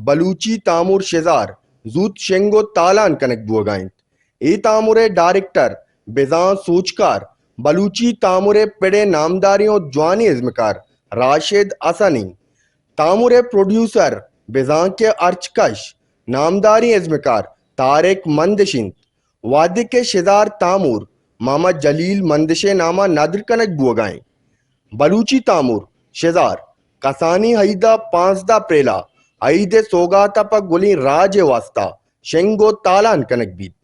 بلوچی تامر شزار زوت شنگ و تالان کنگ بوگا انت۔ اے تامر ء ڈائریکٹر بزاں سوجکار بلوچی تامر ء پڑ ء نامداریں و جوانیں ازمکار راشد حسن انت۔ تامر ء پروڈیوسر بزاں کہ ارچکش نامداریں ازمکار طارق مندش انت۔ وہدے کہ شزار تامر محمد جلیل مندش ء نام ء ندر کنگ بوگا انت۔ بلوچی تامر شزار کسانیں عید ء پانزدہ اپریل ء عید ء سوگات ء پہ گلیں راج ء واستہ شنگ و تالان کنگ بیت۔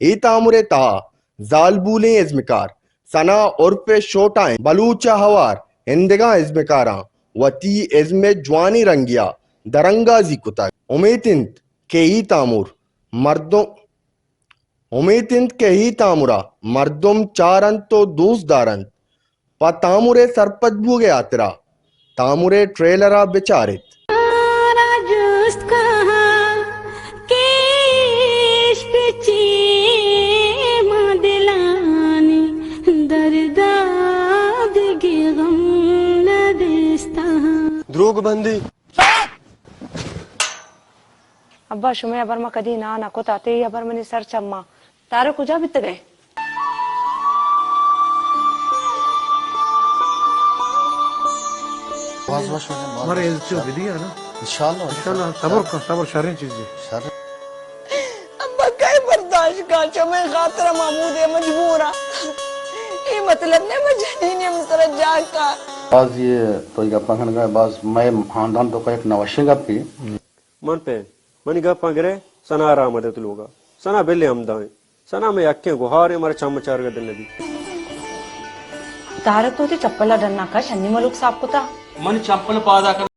اے تامر ء تہا زالبولیں ازمکار ثنا عرف شوٹائیں بلوچ ء ہوار اندگاں ازمکاراں وتی ازم ء جوانیں رنگے ء درانگازی کتگ۔ امیت انت کہ اے تامر مردم امیت انت کہ اے تامر ء مردم چار انت و دوست دار انت۔ پہ تامر ء سرپد بوگ ء ہاترا تامر ء ٹریلر ء بچار ایت۔ را جست کہاں کہ عشق چی ما دلانی دردا دگہ غم ندیستہ۔ دروگ بندی۔ ابا، شمئے ہبر ما کدی نہ نہ کت ات، اے ہبر منی سر چما۔ تارا کجا بیتگ ئے؟ باز وش بوتیں، باز مارا وش۔ عزت و بدی نا۔ انشاءاللہ، انشاءاللہ، صبر کن، صبر شریں چیزے۔ شر۔ ابا، کئے برداشت کا؟ چمے خاطر محمود ہے مجبور ہاں۔ اے مطلب نے میں جنین ہم سر جا کا۔ باز یہ تو گپا کھن گئے، باز میں خاندان تو کا ایک نوشے گپی۔ من پہ منی گپاں گرے، ثنا آرام دت لوگا۔ ثنا بلے ہمدا ایں۔ ثنا میں یکیں گوہارے، مارا چم چارگا دل نبی۔ طارق تو تی چپلا ڈنا کش، ہنی ملوک صاف کتا۔ من چپل پادا کن۔